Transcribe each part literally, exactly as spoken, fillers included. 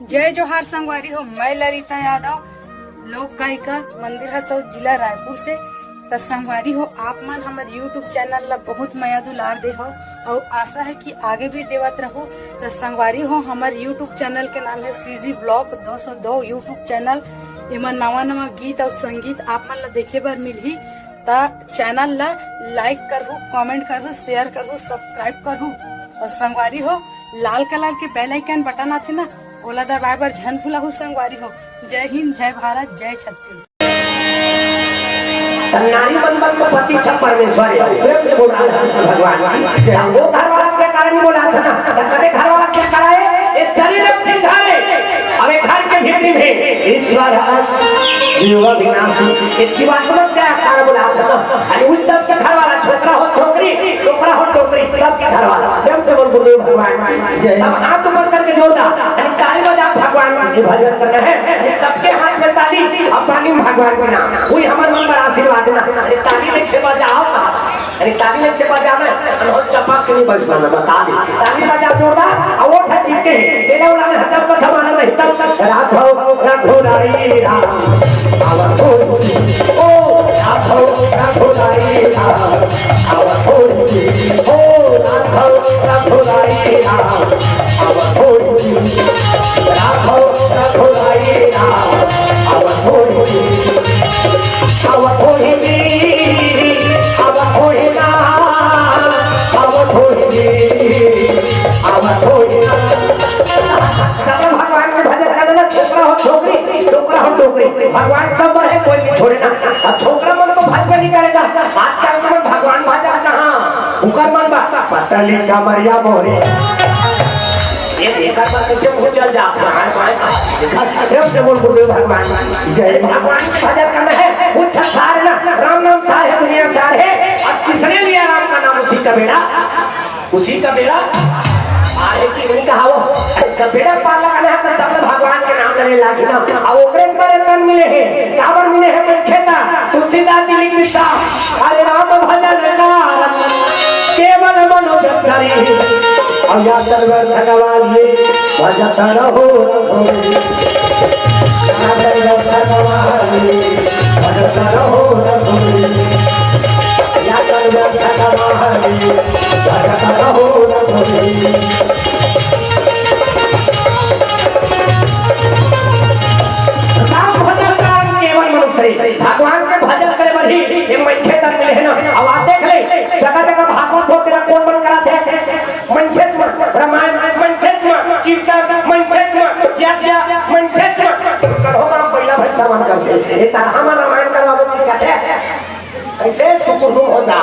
जय जोहार संगवारी हो, मैं ललिता यादव, लोक गायिका, मंदिर हसौद, जिला रायपुर से। त संगवारी हो, आप मन हमर YouTube चैनल ला बहुत मया दुलार दे हो, अउ आशा है कि आगे भी देवत रहो। त संगवारी हो, हमर YouTube चैनल के नाम है CG Vlog दो सौ दो YouTube चैनल। एमा नवा नवा गीत अउ संगीत आप मन ला देखे बर मिलही। त चैनल ला लाइक करहु, कमेंट करहु, शेयर करहु, सब्सक्राइब करहु। अउ संगवारी हो, लाल कलर के बेल आइकन बटन आथे ना, ओला दबाए बर झन भुलाहू संगवारी हो। जय हिंद, जय भारत, जय छत्तीसगढ़। त नारी मन बर तो पति छ परमेश्वर हे। प्रेम से बोल राधा कृष्ण भगवान की जय। वो घर वाला के कारण बोला था ना, त कदे घर वाला के कारण है? ये शरीर अब ठीक घर है, अब ये घर के भीतरी में ईश्वर अर्थ जीव विनाश। ये जीवात्मा क्या कारण बोला था ना? अरे उन सब के घर वाला, छोकरा हो छोकरी, टोकरा हो टोकरी, सबके घर वाला। प्रेम से बोल गुरुदेव भगवान की जय। अब हाथ ऊपर करके जोर दा, यानी ताली बजा भगवान के भजन करना है। यानी सबके हाथ में ताली, अब पानी में भगवान के नाम। वही हमर मन पर आशीर्वाद देना। यानी ताली लेके से बजाओ, यानी ताली लेके से बजावे, हम हो चपक के नहीं बजवाना, बता दे। ताली बजा जोर दा, और वो ठा जीते हैं। तेरे उला में हतम कथा माना नहीं तम। राघव, राघव राई राम। अवधूत ओ राघव रघुराई राम, अवधूत ओ राघव रघुराई राम, अवधूत राघव रघुराई राम, अवधूत, अवधूत, अवधूत राम, अवधूत, अवधूत राम। सब भगवान के भजन करना, छोकरा हो छोकरी, छोकरा हो छोकरी, भगवान सब है, कोई नहीं छोड़े ना। अब छोकरा मन तो भजबे नहीं करेगा, आजकल के मन भगवान भजन कहाँ, उकर मन बा पतली कमरिया मोहरी। ये देखा था कैसे मुंह चल जाता है, बाएं का देखा, प्रेम से बोल गुरुदेव भगवान जय। भगवान के भजन करना है, वो छसार ना, राम नाम सार है, दुनिया सार है, और किसने लिया राम का नाम उसी का बेड़ा। उसी का बेड़ा पार है कि नहीं कहा वो? का बेड़ा पार लगाना है तो सब भगवान के नाम लेने लागी ना। अब ओकरे के बारे तन मिले हैं, काबर मिले हैं मनखेता? तुलसीदास जी लिख दिता, अरे राम भजन कारन केवल मनुज सरीर। और या सर्व भगवान ये भजत रहो रघुवीर। या सर्व भगवान ये भजत रहो रघुवीर। या सर्व भगवान ये भजत रहो रघुवीर। राम भजन कारन केवल मनुज सरीर। भगवान के भजन करे बर ही ये मनखे तन मिले है ना। अब आप देख ले, जगह जगह भागवत हो, तेरा कौन मन करा थे? मनसेच मन, रामायण मनसेच मन, कीर्तन मनसेच मन, यज्ञ मनसेच मन। कढ़ो बड़ा पहिला भैसा मन करते, ये सारा हमर रामायण करवा दो, ठीक है? ऐसे सुकुरदुम हो जा।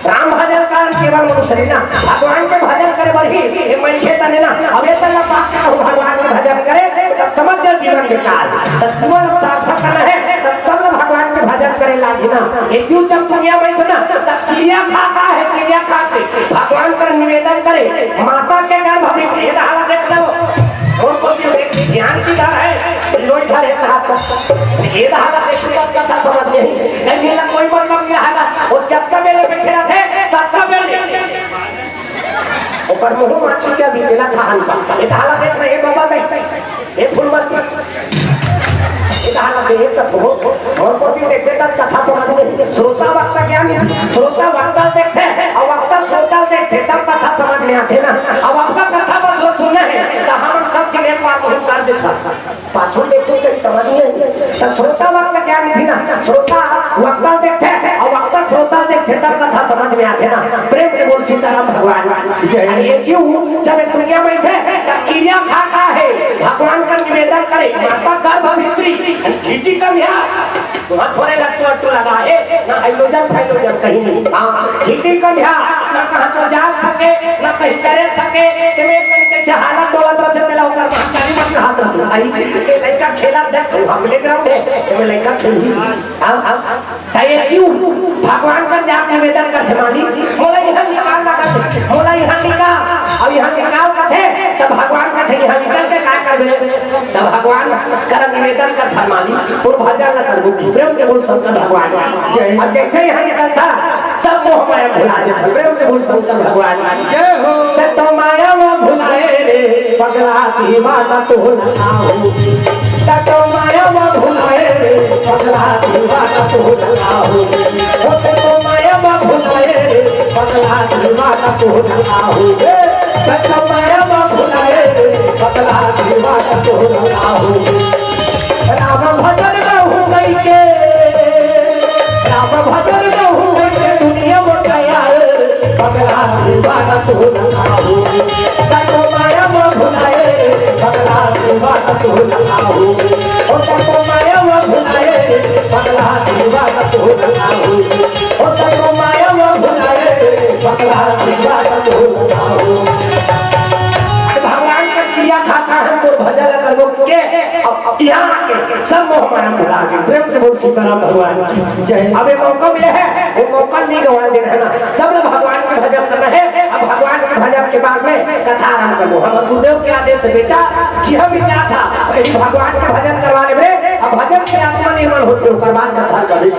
राम भजन कारन केवल मनुज सरीर ना, भगवान के भजन करे बर ही ये मनखे तने ना। अब ये तरह बात करो, भगवान के भजन करे तो समझ जा जीवन बेकार। तो जीवन सार्थक करना है तो सब भगवान के भजन करे लागी ना। ये जीव जब दुनिया में से ना, तब किरिया खा का है, किरिया खा के भगवान पर निवेदन करे, माता के गर्भ में ये हालत देख लो। और को भी देख ज्ञान की धारा है, रोई धारे कहा तो ये हालत देख लो, कथा समझ में ही नहीं, जिनका कोई मतलब नहीं रहेगा। वो जब तक मेले बैठे रहते, तब तक मेले। ओकर मुंह माछी के भी मेला ठहन पा। ये हालत देख रहे, ये बाबा नहीं, ये फूल मत, ये हालत है, ये तत्व। और को भी देखते तब कथा समझ में। श्रोता वक्ता क्या नहीं? श्रोता वक्ता देखते हैं, और वक्ता श्रोता देखते तब कथा समझ में आते ना। अब आपका कथा बस वो सुनना है, तो हम सब चीज एक बार वही कर देता। पाछू देखो तो समझ में आई। तो श्रोता वक्ता क्या नहीं थी ना? श्रोता वक्ता देखते हैं, और वक्ता श्रोता देखते तब कथा समझ में आते ना। प्रेम से बोल सीताराम भगवान की जय। अरे ये क्यों? जब ये दुनिया में से तब किरिया खा का है, भगवान का निवेदन करे, माता गर्भ भीतरी, घीटी का ध्यान। वहाँ थोड़े लट्टू अट्टू लगा है, ना हाइड्रोजन फाइड्रोजन कहीं नहीं। हाँ, हिटी कंध्या, ना कहाँ तो जाल सके, ना कहीं करे सके, ते में कहीं कैसे हालत डोलत रहते, तेला ओकर महतारी मत हाथ रख। आई, ये लड़का खेला देख, वहाँ प्लेग्राउंड है, ते में लड़का खेल ही। हाँ, हाँ, हाँ। तो ये जीव भगवान का जाके निवेदन कर थे, मालिक, मोला यहाँ निकाल लगा थे, मोला यहाँ निकाल, अब यहाँ निकाल का थे, तब भगवान का थे, यहाँ निकल के काय कर त भगवान करा निवेदन करथन मालिक, तोर भजन ला करबो। प्रेम से बोल शंकर भगवान की जय। अउ जइसे ही इहाँ निकलथन, सब मोह माया भुला जाथे। प्रेम से बोल शंकर भगवान की जय हो। त तो माया मा भुलाए रे पगला, दीवाना तो लगाहू। त तो माया मा भुलाए रे पगला, दीवाना तो लगाहू। ओ त तो माया मा भुलाए रे पगला, दीवाना तो लगाहू। त तो माया मा भुलाए रे पगला, दीवाना तो लगाहू। राम भजन रहू कहिके, राम भजन रहू कहिके दुनिया मा गया। पगला दीवाना तो लगाहू। त तो माया मा भुलाए रे पगला, दीवाना तो लगाहू। ओ त तो माया मा भुलाए रे पगला, दीवाना तो लगाहू। ओ त तो माया मा भुलाए रे पगला, दीवाना तो लगाहू। भगवान का क्रिया खाता है, तोर भजन ला करबो के। अब, अब इहाँ आके सब मोह माया भुला गे। प्रेम से बोल सीताराम भगवान की जय। अब ये मौका मिले हे, वो मौका नहीं गंवा देना हे ना। सब लोग भगवान के भजन करना हे। अब भगवान के भजन के बाद में कथा आरंभ करबो। हमर गुरुदेव के आदेश हे बेटा, जिहाँ भी जाथस, पहले भगवान के भजन करवा ले रे। अब भजन से आत्मा निर्मल होथे, ओकर बाद कथा करबे।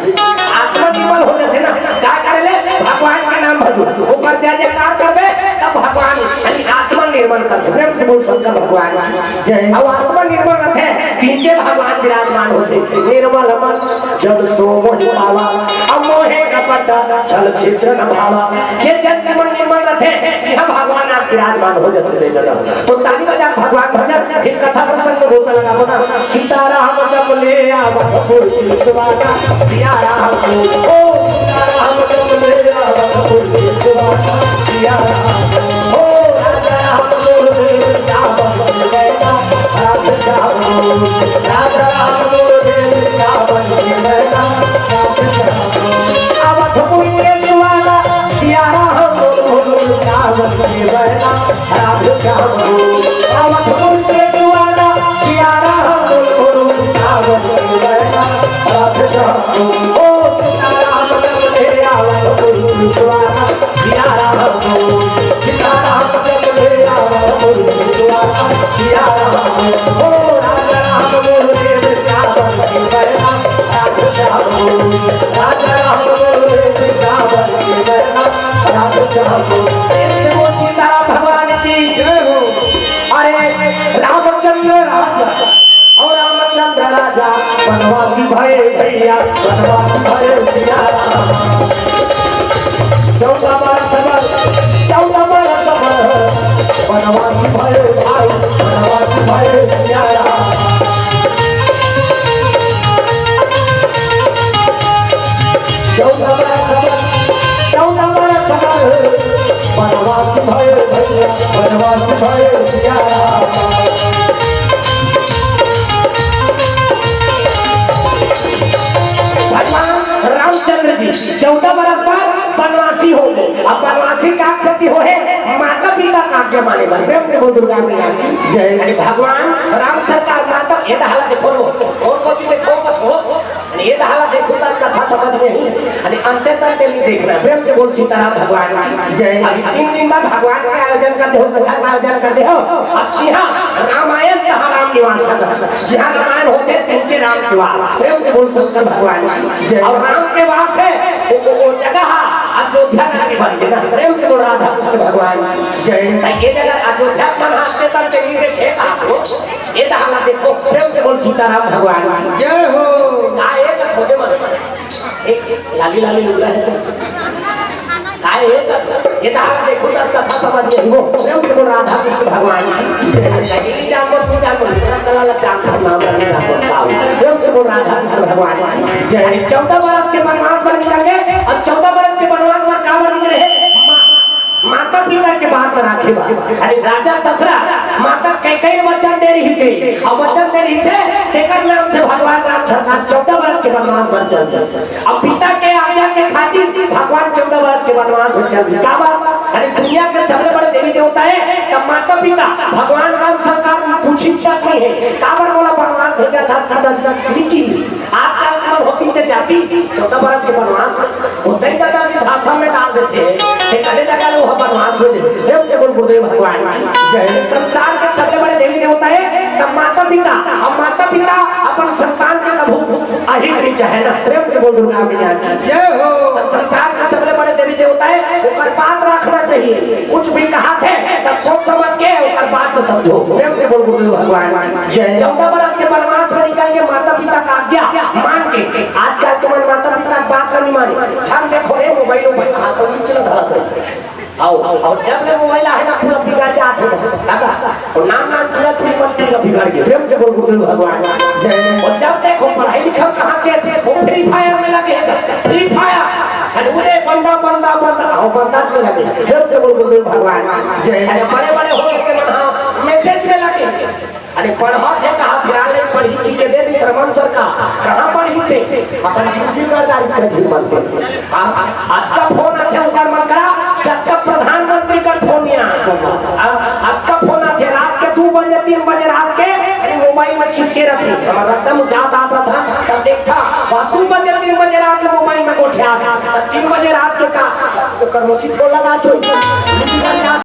आत्मा निर्मल हो जाथे ना, का करे ले? भगवान के नाम भजो, ओकर जय जयकार करबे, तब भगवान यानी आत्मा निर्मल करथे। प्रेम से बोल शंकर भगवान की जय। अउ आत्मा निर्मल रथे, तिनके भगवान विराजमान होथे। निर्मल मन जन सो मोहि पावा, अमोहे कपट छल छिद्र न भावा। जे जन के मन निर्मल रथे, इहाँ भगवान आप विराजमान हो जाथे। ले जरा तो ताली बजा भगवान भजन, फिर कथा प्रसंग में गोता लगाबो ना। सीताराम जब ले आवत पुर सिया राम को, ओ सीताराम जब ले आवत पुर सिया राम को, ओ राजा राम को ले आवत राम श्याम को, राजा राम को ले आवत राम श्याम को। आवत पुर सिया राम को, आवत राधे श्याम हो, आवत बोल के दुआरा, प्यारा हो, बोल, बोल, आवत बोल, राधे श्याम हो, ओ सीताराम जब ले आवत बोल, दुआरा, प्यारा हो, सीताराम जब ले आवत बोल, दुआरा, प्यारा हो, ओ राजा राम बोल, देव श्याम की बहना, राधे श्याम हो, राजा राम बोल, देव श्याम की बहना, राधे श्याम हो। प्रेम से बोल सीताराम भगवान की जय हो। अरे रामचंद्र राजा, ओ रामचंद्र राजा, बनवासी भए भैया, बनवासी भए सिया राम। चौदह बरस बर, चौदह बरस बर, बनवासी भए भाई, बनवासी भए सिया राम। चौदह बरस बर, चौदह बरस बर, बनवासी भए भैया, बनवासी भए सिया राम। भगवान रामचंद्र जी चौदह बरस बर बनवासी हो गे। अब बनवासी का सेती होहे, माता पिता का आज्ञा माने बर। प्रेम से बोल दुर्गा मैया की जय। अरे भगवान राम सरकार माता, ये दहाला देखो लो, और कोती देखो मत हो। अरे ये दहाला देखो तब कथा समझ में ही। अरे अंते तक तेल नहीं देखना। प्रेम से बोल सीताराम भगवान की जय। अभी तीन दिन बाद भगवान का आयोजन कर दे हो, कथा का आयोजन कर दे हो। अब जी हाँ, रामायण कहा राम निवास, जी हाँ, रामायण होते तीन के राम निवास। प्रेम से बोल शंकर भगवान की जय। और राम के वास है, वो, वो, वो जगह है, अयोध्या नगरी बन गई ना। प्रेम से बोल राधा कृष्ण भगवान की जय। तो ये जगह अयोध्या मन हंसते तब तेल नहीं देखे आप लोग। ये दहाला देखो, प्रेम से बोल सीताराम भगवान की जय हो। का एक छोटे मन, एक लाली लाली लुगरा है तो। का एक, ये दहाला देखो तब कथा समझ में हो। प्रेम से बोल राधा कृष्ण भगवान की जय। नहीं जान मत, नहीं जान मत, इतना कला लग जाता है, नाम नहीं जान मत, का हो? प्रेम से बोल राधा कृष्ण भगवान की जय। चौदह बरस के बनवास बर निकल गए, और चौदह बरस के बनवास बर काबर निकले हैं? माँ माता पिता के बात ला राखे बर। अरे राजा दशरथ माता कैकेयी वचन दे रहिसे, अउ वचन दे रहिसे, तेकर नाम से भगवान राम सरकार चौदह बरस के बनवास बर चल दिस। अब पिता के आज्ञा के खातिर भगवान चौदह बरस के बनवास बर चल दिस। काबर? अरे दुनिया के सबले बड़े देवी देवता है, तब माता पिता भगवान राम सरकार पूछिस तक नहीं है, काबर मोला बनवास भेजा था, पिता जी निकी। आजकल के मन होती ते जाती, चौदह बरस के बनवास, होते ही दादा वृद्धाश्रम में डाल देते हैं। ते कहे लगा लो, वह बनवास हो जाए। प्रेम से बोल गुरुदेव भगवान की जय। संसार के सबले बड़े देवी देवता है, तब माता पिता, अब माता पिता अपन संतान के कभू अहित नहीं चाहे ना। प्रेम से बोल दुर्गा मैया की। जय हो। तब संसार के सबले बड़े देवी देवता हे, ओकर बात रखना चाहिए। कुछ भी कहाथे, तब सोच समझ के ओकर बात को समझो। प्रेम से बोल गुरुदेव भगवान की। जय। चौदह बरस के वनवास में निकल के माता पिता का आज्ञा मान के, आजकल के मन माता पिता के बात नहीं माने। झन देखो रे, मोबाइल में हाथ में चला धरत रहे। अउ, अउ जब ले मोबाइल आहे ना, पूरा बिगड़ जात हे दादा। अउ नान नान टूरा टूरी मन पूरा बिगड़ गे। प्रेम से बोल गुरुदेव भगवान। जय। अउ जब देखो पढ़ाई लिखाई कहाँ से थे, वो Free Fire में लगे हे, Free Fire। अरे उदे बंदा, बंदा, बंदा, अउ बंदा में लगे। प्रेम से बोल गुरुदेव भगवान। जय। अरे बड़े बड़े हो गए मन, हाँ, message में लगे। अरे पढ़त हे कहा, फिर आले पढ़ी की के दे दी श्रमण सरकार। कहाँ पढ़ी से? अपन जिंदगी कर डारिस का जीवन पे। हाँ, अतका फोन आथे ओकर मन करा, जब तक प्रधानमंत्री कर फोन नहीं आए। हाँ, अतका फोन आथे रात के दू बजे, तीन बजे रात के, अरे मोबाइल में चिपके रहथे। हमर एकदम जात आत रहिथे, तब देखथा, वह दू बजे, तीन बजे रात के मोबाइल में गोठियाथे। तब तीन बजे रात के का, ओकर मौसी फोन लगा छो।